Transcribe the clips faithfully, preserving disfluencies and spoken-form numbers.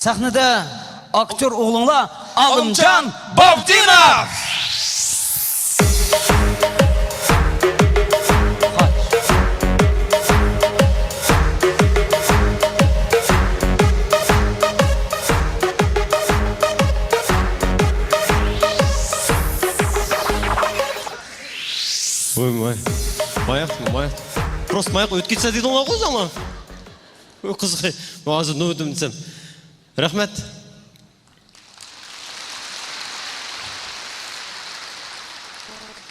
سەھنىدە ئاكتيور ئوغلۇڭلار ئالىمجان بابدىنوف. ۋوي ماي. ماياق، ماياق. پروستا ماياق ئۆتكۈچسە دېدىڭلارغۇ ئۆزۈڭلار. ئۇ قىزىق. مەن ھازىر نۇردۇم دېسەم. رەھمەت.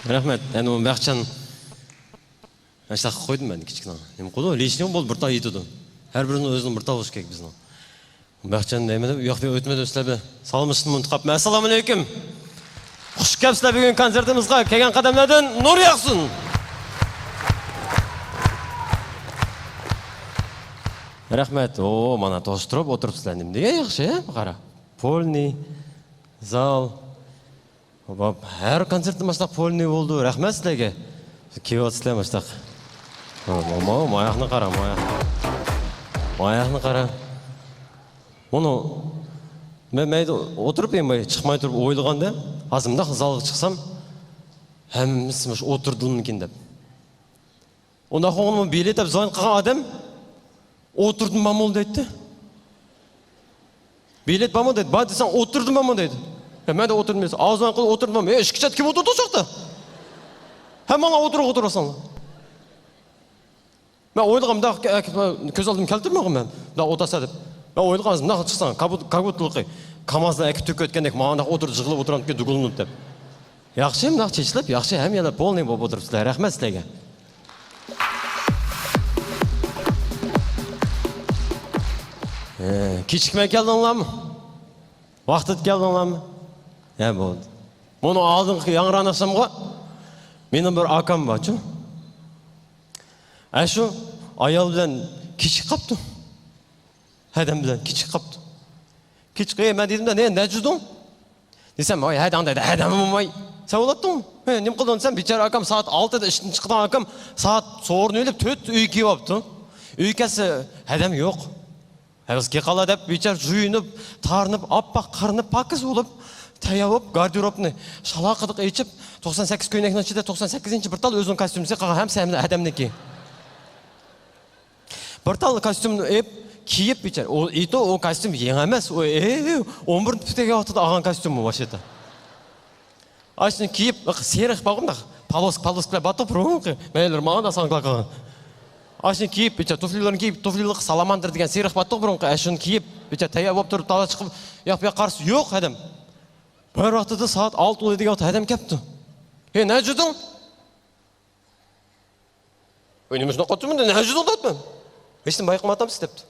رەھمەت. ئەنە ئۇ مەخچان. ئاشۇنداق قويدۇم مەن كىچىكىنىڭ. نېمە قىلىدۇ؟ لىشنىڭ بول بىر تال يېتىدۇ. ھەر بىرىنىڭ ئۆزىنىڭ بىر تال بولۇشى كېرەك بىزنىڭ. مەخچان دەيمەن دەپ، ئۇ ياققا ئۆتمىدىم سىلەر بىلەن. سالاملىشىشنى ئۇنتۇپ قاپمەن. ئەسسالامۇئەلەيكۇم. خۇش كەپسىلەر بۈگۈن كونسېرتىمىزغا. كەلگەن قەدەملەردىن نۇر ياغسۇن. رەھمەت. ئو، مانا توشتۇرۇپ ئولتۇرۇپسىلەر. نېمە دېگەن ياخشى، ھە؟ قارا. پولنىي زال. ھەر كونسېرتتا ماشۇنداق پولنىي بولىدۇ. رەھمەت سىلەرگە. كېلىۋاتىسىلەر ماشۇنداق. ما، ما، ما، ماياقنى قارا، ماياق. ماياقنى قارا. مۇنۇ مەن مەيدە ئولتۇرۇپ، ئېماي، چىقماي تۇرۇپ ئويلىغاندا، ھازىر مۇنداق زالغا چىقسام، ھەممىسى مۇشۇ ئولتۇردىمىكىن دەپ. ئۇنداق بولغىنىمۇ بېلەت دەپ زايون قىلغان ئادەم ئولتۇردىمۇ دەيتتى. بېلەت بارمۇ دەيدۇ. بار دېسەڭ ئولتۇردىمۇ دەيدۇ. يا، مەن دە ئولتۇردۇم دېسە، ئاغزىنى قىلىپ ئولتۇردىمۇ؟ ئەي، ئىككى چەتتە كىم ئولتۇردى ئۇ چاغدا؟ ھەممىڭلار ئولتۇرۇپ ئولتۇرۇۋاتساڭلار. مەن ئويلىغان مۇنداق، كۆز ئالدىمغا كەلتۈرمىگەن مەن. مۇنداق ئولتۇرسا دەپ. مەن ئويلىغان مۇنداق چىقساڭ، كاگ-، كاگۇتلۇقى كامازلار ئەكېتىپ تۆكۈۋەتكەندەك، مانا مۇنداق ئولتۇرۇپ جىغلىپ ئولتۇرامدىكىن دۇگۇلىنىپ دەپ. ياخشى، مۇنداق چېچىلىپ، ياخشى، ھەممە يەرلەر پولنىي بولۇپ ئولتۇرۇپسىلەر. رەھمەت سىلەرگە. ئە، كېچىكمەي كەلدىڭلارمۇ؟ ۋاقتىدا كەلدىڭلارمۇ؟ ھە، بولدى. مۇنۇ ئالدىنقى ياڭران ئاخشامغۇ مېنىڭ بىر ئاكام بارچۇ. ئە، شۇ ئايال بىلەن كېچىكىپ قاپتۇ. ھەدەم بىلەن كېچىكىپ قاپتۇ. كېچىكىپ، مەن دېدىم-دە، نە، نەجىدۇڭ؟ دېسەم، ۋاي، ھەدەڭ دەيدۇ، ھەدەم بولماي. سەن بولاتتىڭ؟ ھە، نېمە قىلدىڭ دېسەم، بىچارە ئاكام سائەت ئالتىدا ئىشتىن چىقىدىغان ئاكام سائەت سورۇن ئۆلۈپ تۆتتە ئۆيگە كېلىۋاپتۇ. ئۆيگە كەلسە، ھەدەم يوق. ھەۋەس كېلىپ قالا دەپ، بىچارە يۇيۇنۇپ، تارىنىپ، ئاپئاق قىرىنىپ، پاكىز بولۇپ، تەييار بولۇپ، گاردېروبنى شالاقىدىق ئېچىپ، توقسان سەككىز كۆينەكنىڭ ئىچىدە توقسان سەككىزىنچى بىر تال ئۆزىنىڭ كاستيۇمىسى، قالغان ھەممىسى ھەدەمنىڭكى. بىر تال كاستيۇمنى ئېلىپ، كىيىپ بىچارە. ئۇ ئېيتتى، ئۇ كاستيۇم يېڭى ئەمەس. ئۇ، ئېي، ئون بىرىنچى پۈتۈگە ۋاقتىدا ئالغان كاستيۇممۇ باشىدا. ئاشۇنى كىيىپ، سېرىق بارغۇ مۇنداق. پالوسك، پالوسك بىلەن باتۇق بۇرۇنقى. مەيلىرى ماڭا دا ساڭقىلار قىلغان. ئاشۇنى كىيىپ، بىچارە تۇفلىلىرىنى كىيىپ، تۇفلىلىق سالاماندىر دېگەن سېرىق باتۇق بۇرۇنقى. ئاشۇنى كىيىپ، بىچارە تەييار بولۇپ تۇرۇپ، تالا چىقىپ، ياق بۇ ياققا قارىسا، يوق ھەدەم. بىر ۋاقتىدا سائەت ئالتە ئون دېگەن ۋاقىتتا ھەدەم كەپتۇ. ھەي، نەجىدىڭ؟ ۋاي، نېمە شۇنداق قاتتىمۇ؟ نەجىدىڭ دەپتىمەن. ھېچنېمە بايقىماپتىمىز دەپتۇ.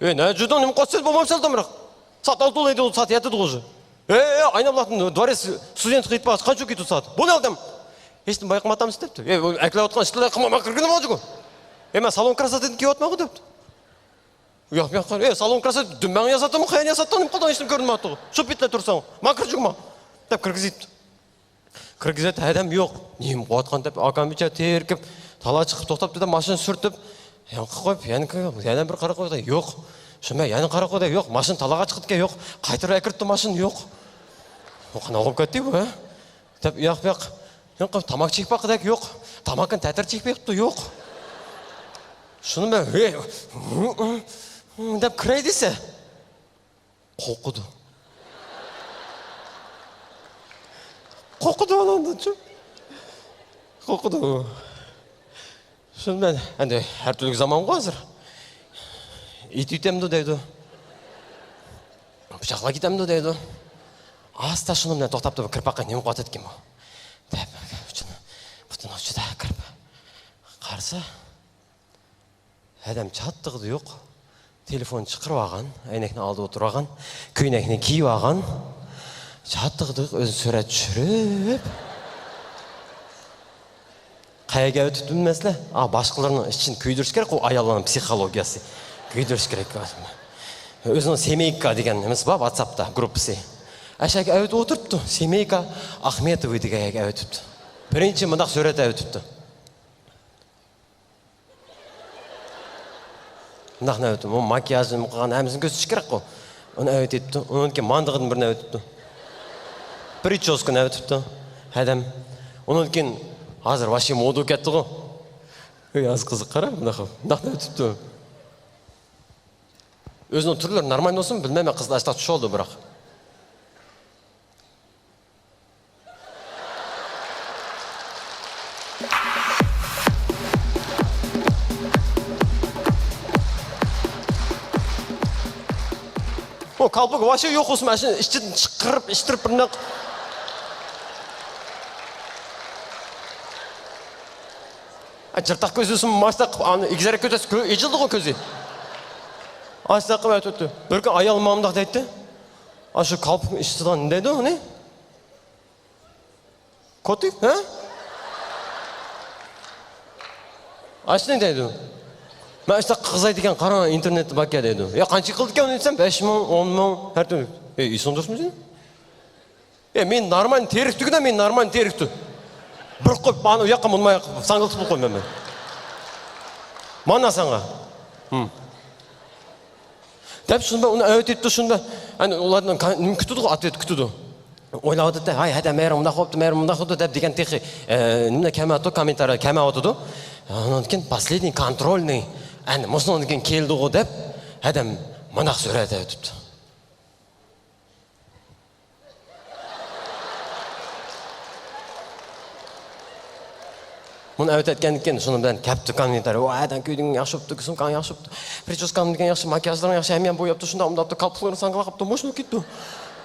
ۋاي، نەجىدىڭ، نېمە قاتتىسىز بولمامسىز دەمرەق. سائەت ئالتە بولدى، سائەت يەتتە دۇغۇزى. ھەي، ئاينابلاقتىن دۋورец студентىغا يېتىپ بارسا قانچە كېتىدۇ سائەت؟ بولدى ئادەم. ھېچنېمە بايقىماپتىمىز دەپتۇ. ۋاي، ئەكلەۋاتقان ئىشلارغا قىلماق ماڭا كىرگىنىم بارجۇ. ۋاي، مەن سالون كراسوتىدىن كىيىۋاتماققۇ دەپتۇ. ياق، ياق، ئەي، سالون كىرسە، دۈمبەڭ ياساتتىڭمۇ، قايان ياساتتىڭ، نېمە قىلدىڭ، ھېچنېمە كۆرۈنمەيتتىغۇ. شۇ پېتىلەر تۇرساڭ، ماڭا كىرجۈگما دەپ كىرگۈزۈپتۇ. كىرگۈزۈۋەتتى، ھەدەم يوق. نېمە قىلىۋاتقان دەپ، ئاكام بىچارە تېرىكىپ، تالا چىقىپ توختاپتۇ دە، ماشىنا سۈرتۈپ، يانقا قويۇپ، يەنە كىر-، يەنە بىر قاراپ قويدى، يوق. شۇ مەن يەنە قاراپ قويدى، يوق. ماشىنا تالاغا چىقىپتىكەن، يوق. قايتۇرۇپ ئەكىرىپتۇ ماشىنا، يوق. بۇ قانداق بولۇپ كەتتى بۇ، ھە؟ دەپ، ئۇياق بۇياق. يوق، تاماكا چېكىپ باققۇدەك يوق. تاماكىنى تەتۈر چېكىپ بېقىپتۇ، يوق. شۇنى مەن، ھې، دەپ كىرەي دېسە، قورقىدۇ. قورقىدۇ ئاناندىنچۇ. قورقىدۇ. شۇنى مەن، ئەندى ھەر تۈرلۈك زامانغۇ ھازىر. ئىت يۇتامدۇ دەيدۇ. پىچاقلار كېتەمدۇ دەيدۇ. ئاستا شۇنىڭ بىلەن توختاپتۇ، بىر كىرىپ باقاي، نېمە قىلىۋاتىدىكىن بۇ دەپ، ئۇچىنى، پۇتىنىڭ ئۇچىدا كىرىپ قارىسا، ھەدەم چاتىقىدا يوق. تېلېفون چىقىرىۋالغان، ئەينەكنى ئالدىدا ئولتۇرۇۋالغان، كۆينەكنى كىيىۋالغان، چاتىقىدا يوق، ئۆزىنى سۈرەتكە چۈشۈرۈپ، قەيەرگە ئەۋېتىپتۇ بىلمەيسىلەر؟ ئا، باشقىلارنىڭ ئىچىنى كۆيدۈرۈش كېرەك، ئۇ ئاياللارنىڭ پسىخولوگىيەسى. كۆيدۈرۈش كېرەك. ئۆزىنىڭ سېمېيكا دېگەن نېمىسى بار، ۋاتساپتا گۇرۇپپىسى. ئەشەگە ئەۋېتىپ ئولتۇرۇپتۇ. سېمېيكا ئاخمېتوۋا دېگەن يەرگە ئەۋېتىپتۇ. بىرىنچى مۇنداق سۈرەت ئەۋېتىپتۇ. مۇنداق نەۋەتتىم، ئۇ ماكىياژنى قىلغان ھەممىسىنى كۆزى چىقىرىققۇ. ئۇنى ئەۋېتىپتۇ، ئۇنىڭدىن كېيىن ماندىغىدىن بىرنى ئەۋېتىپتۇ. پرىچوسكىنى ئەۋېتىپتۇ ھەدەم. ئۇنىڭدىن كېيىن ھازىر ۋاششىي مودا بولۇپ كەتتىغۇ. ئۆي ھازىر قىزىق قارا، مۇنداق، مۇنداق ئەۋېتىپتۇ. ئۆزىنىڭ تۈرلىرى نورمال بولسىمۇ بىلمەيمەن، قىزلار ئاشتاق چۈشۈۋالدى بىراق. ئۇ كالپۇك ۋاششىي يوق بولسىمۇ، ئاشۇ ئىچىدىن چىقىرىپ، ئىشتىرىپ بىر نەق. جىرتاق كۆزى بولسىمۇ، ماشتاق ئېگىزرەك كۆتەرسە، ئېچىلدىغۇ كۆزى. ئاشتاق قىلىپ ئۆتۈپتۇ. بىر كۈن ئايال ماڭا مۇنداق دەيتتى. ئاشۇ كالپۇكنى ئىچىدىغان دەيدۇ ئۇنى. كوتۇك، ھە؟ ئاشۇنى دەيدۇ. مەن ئاشۇنداق قىغزايدىكەن، قاراڭ، ئىنتېرنېتتا باركەن دەيدۇ. يا قانچە قىلىدىكەن ئۇنى دېسەم، بەش مىڭ، ئون مىڭ، ھەر تۈرلۈك. ئەي، ئېسىڭ دۇرۇسمۇ سېنىڭ؟ ئەي، مېنى نورمالنى تېرىكتىگىنە، مېنى نورمالنى تېرىكتى. بىر قويۇپ، مانا ئۇ ياققا، مۇنما ياققا ساڭگىلىتىپ قويىمەن مەن. مانا ساڭا. ھىم. دەپ شۇندا ئۇنى ئەۋېتىپتۇ، شۇندا. ئەنە ئۇلاردىن كا-، نېمە كۈتىدۇ، ئوتۋېت كۈتىدۇ. ئويلاۋاتىدۇ، ھاي، ھەدە، مېرى مۇنداق بوپتۇ، مېرى مۇنداق بوپتۇ دەپ دېگەن تېخى، ئە، نېمە كەلمەيۋاتىدۇ، كوممېنتارىيە كەلمەيۋاتىدۇ. ئۇنىڭدىن كېيىن پاسلېدنىي كونترولنىي، ئەنە مۇشۇنىڭدىن كېيىن كېلىدىغۇ دەپ، ھەدەم مانداق سۈرەت ئەۋېتىپتۇ. مۇنى ئەۋېتىۋەتكەندىن كېيىن شۇنىڭ بىلەن كەپتۇ كوممېنتارىي، ۋاي، ئادەم كۆيدۈڭ ياخشى بوپتۇ، سومكاڭ ياخشى بوپتۇ، پرىچوسكاڭ دېگەن ياخشى، ماكىياژلىرىڭ ياخشى، ھەممە يەرنى بوياپتۇ، شۇنداق ئۇنداپتۇ، كالپۇكلىرىڭ ساڭگىلاپ قاپتۇ، مۇشۇ كېتىپتۇ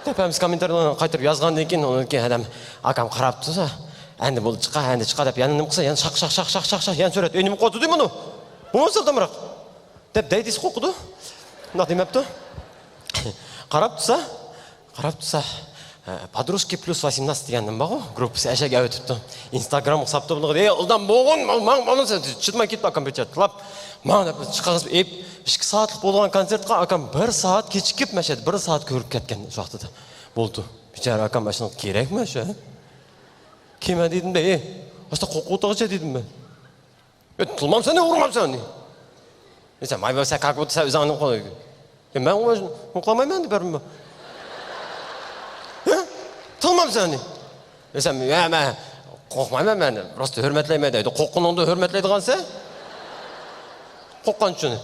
دەپ ھەممىسى كوممېنتارىيلارغا قايتۇرۇپ يازغاندىن كېيىن، ئۇنىڭدىن كېيىن ئادەم، ئاكام قاراپ تۇرسا، ئەندى بولدى چىقا، ئەندى چىقا دەپ يەنە نېمە قىلسا، يەنە شاق، شاق، شاق، شاق، شاق، شاق، يەنە سۈرەت، ئەي، نېمە قىلىۋاتىدۇ مۇنۇ؟ بۇمۇ سىلتىمراق دەپ دەيدىسى قوقىدۇ. ئۇنداق دېمەپتۇ. قاراپ تۇرسا، قاراپ تۇرسا، ھە، پودرۇژكى پليۇس ۋاسيېمناست دېگەن نېمە بارغۇ، گۇرۇپپىسى ئەشەگە ئەۋېتىپتۇ. ئىنستاگرامغا ساپتۇ بۇنىڭغا، ئەي، ئۇلدان بولغۇن، ماڭ، ماڭ، ماڭ، چىدىماي كېتىپتۇ ئاكام بىر چەتكە. ماڭ دەپ چىقارغۇزۇپ ئېلىپ، ئىككى سائەتلىق بولغان كونسېرتقا ئاكام بىر سائەت كېچىكىپ، مەشەدە بىر سائەت كۆرۈپ كەتكەن شۇ ۋاقتىدا. بولدى. بىچارە ئاكام ئاشۇنىڭ كېرەكمۇ شۇ، ھە؟ كېيىن مەن دېدىم-دە، ئەي، ئاشۇنداق قوقۇۋاتىدىغۇچە دېدىم مەن. ئەي، تىللامسەن، ئۇرمامسەن ئۇنى. دېسەم، ۋاي، بولسا كاك بولدى، سەن ئۆزۈڭ ئاندىن قوي. ئەي، مەن ئۇنى قىلالمايمەن دېدى بىرىممۇ. ھە؟ تىللامسەن ئۇنى. دېسەم، يا، مەن قورقمايمەن، مەن راست ھۆرمەتلەيمەن دەيدۇ. قورققىنىڭدا ھۆرمەتلەيدىغانسەن. قورققان ئۈچۈن.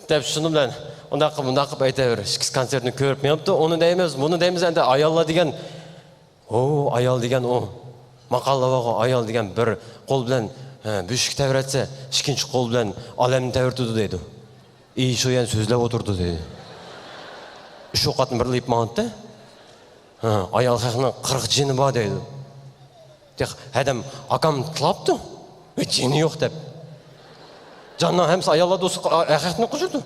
دەپ شۇنىڭ بىلەن ئۇنداق قىلىپ، مۇنداق قىلىپ ئېيتىۋېرىپ، ئىككىسى كونسېرتنى كۆرۈپ مېڭىپتۇ. ئۇنى دەيمىز، بۇنى دەيمىز، ئەندى ئاياللار دېگەن، ئۇ ئايال دېگەن ئۇ. ماقالدا بارغۇ، ئايال دېگەن بىر قول بىلەن، ھە، بۆشۈك تەۋرەتسە، ئىككىنچى قول بىلەن ئالەمنى تەۋرىتىدۇ دەيدۇ. ئى، شۇ يەنە سۆزلەپ ئولتۇرىدۇ دەيدۇ. ئۈچ ئوقەتنى بىرلىيىپ ماڭاتتى. ھە، ئايال خەقنىڭ قىرىق جېنى بار دەيدۇ. تېخى ھەدەم ئاكام تىلاپتۇ. ۋە جېنى يوق دەپ. جاننىڭ ھەممىسى ئاياللار دوستى، ئەر خەقنى قوشىدۇ.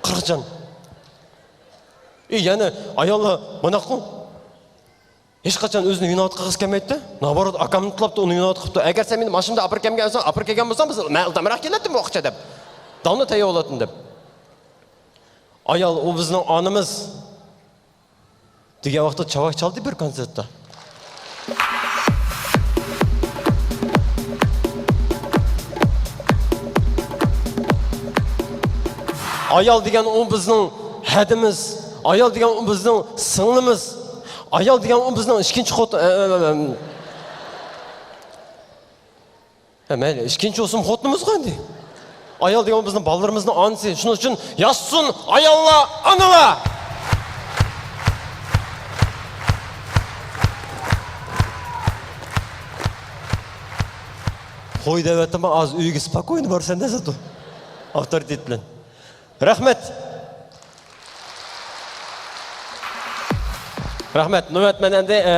قىرىق جان. ئى، يەنە ئاياللار مانداققۇ. ھېچقاچان ئۆزىنى ۋىناۋات قىلغۇسى كەلمەيتتى. نابارات ئاكامنى تىلاپتۇ، ئۇنى ۋىناۋات قىلىپتۇ. ئەگەر سەن مېنى ماشىنىدا ئاپىرىپ كەلمىگەن بولساڭ، ئاپىرىپ كەلگەن بولساڭ، بىز مەلۇدامراق كېلەتتىم بۇ ئاقچا دەپ. داۋنى تەييار بولاتتىم دەپ. ئايال، ئۇ بىزنىڭ ئانىمىز. دېگەن ۋاقىتتا چاۋاك چالدى بىر كونسېرتتا. ئايال دېگەن ئۇ بىزنىڭ ھەدىمىز. ئايال دېگەن ئۇ بىزنىڭ سىڭلىمىز. ئايال دېگەن ئۇ بىزنىڭ ئىككىنچى خوت-، ئە، ئە، ئە، ئە. ھە، مەيلى، ئىككىنچى بولسىمۇ خوتۇنىمىزغۇ ئەمدى. ئايال دېگەن بىزنىڭ بالىلىرىمىزنىڭ ئانىسى. شۇنىڭ ئۈچۈن ياشىسۇن ئاياللار، ئانىلار! قوي دەۋەتتىم، ئاز ئۆيگە سپاكوينو بارسەن دەسەتۇ. ئاۋتورىتېت بىلەن. رەھمەت. رەھمەت. نۆۋەت مەن ئەمدى، ئە،